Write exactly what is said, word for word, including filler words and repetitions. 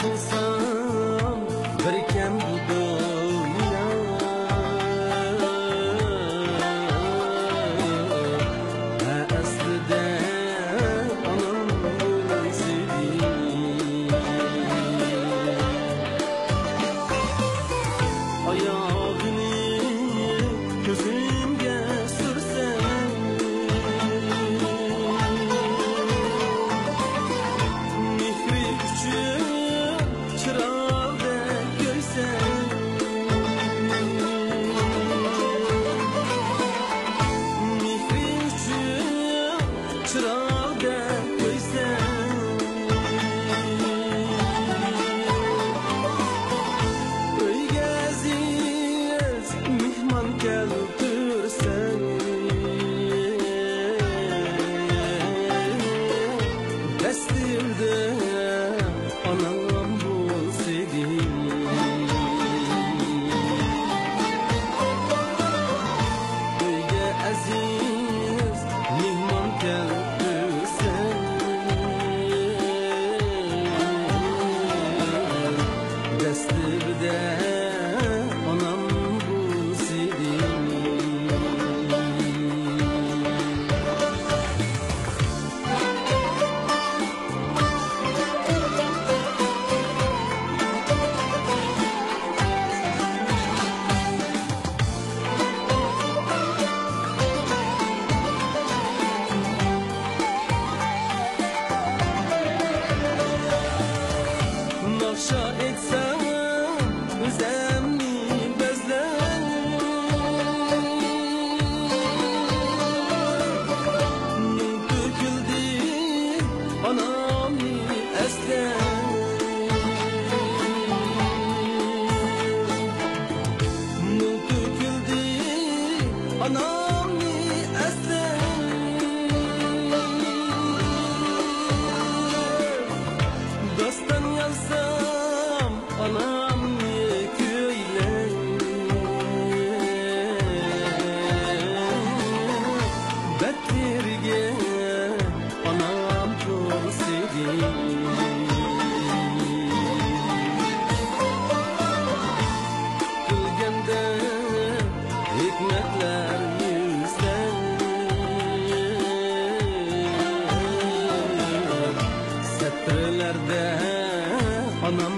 قىلسام بىر كەم بۇ دۇنيا. ھە، ئەسلىدە ئانام بولسىدى. ئاياغىنى كۆزۈمگە سۈرسەم، مېھرى ئۈچۈن چىراغدەك كۆيسەم، مېھرى ئۈچۈن چىراغدەك كۆيسەم، ئۆيگە ئەزىز مېھمان كەلتۈرسەم، دەستىمدە ئانام بولسىدى. ئۆيگە ئەزىز مېھمان كەلتۈرسەم، دەستىمدە ئانام بولسىدى. ناخشا ئېيتساڭ ئۆزۈمنى بەزلەپ، مۇڭ تۆكۈلدى ئانامنى ئەسلەپ، مۇڭ تۆكۈلدى ئانامنى ئەسلەپ. داستان يازسام ئانامنى كۈيلەپ، بەتلىرىگە ئانام تولسىدى. پۈتۈلگەندە ھېكمەتلەر يۈزلەپ، سەتىرلەردە ئانام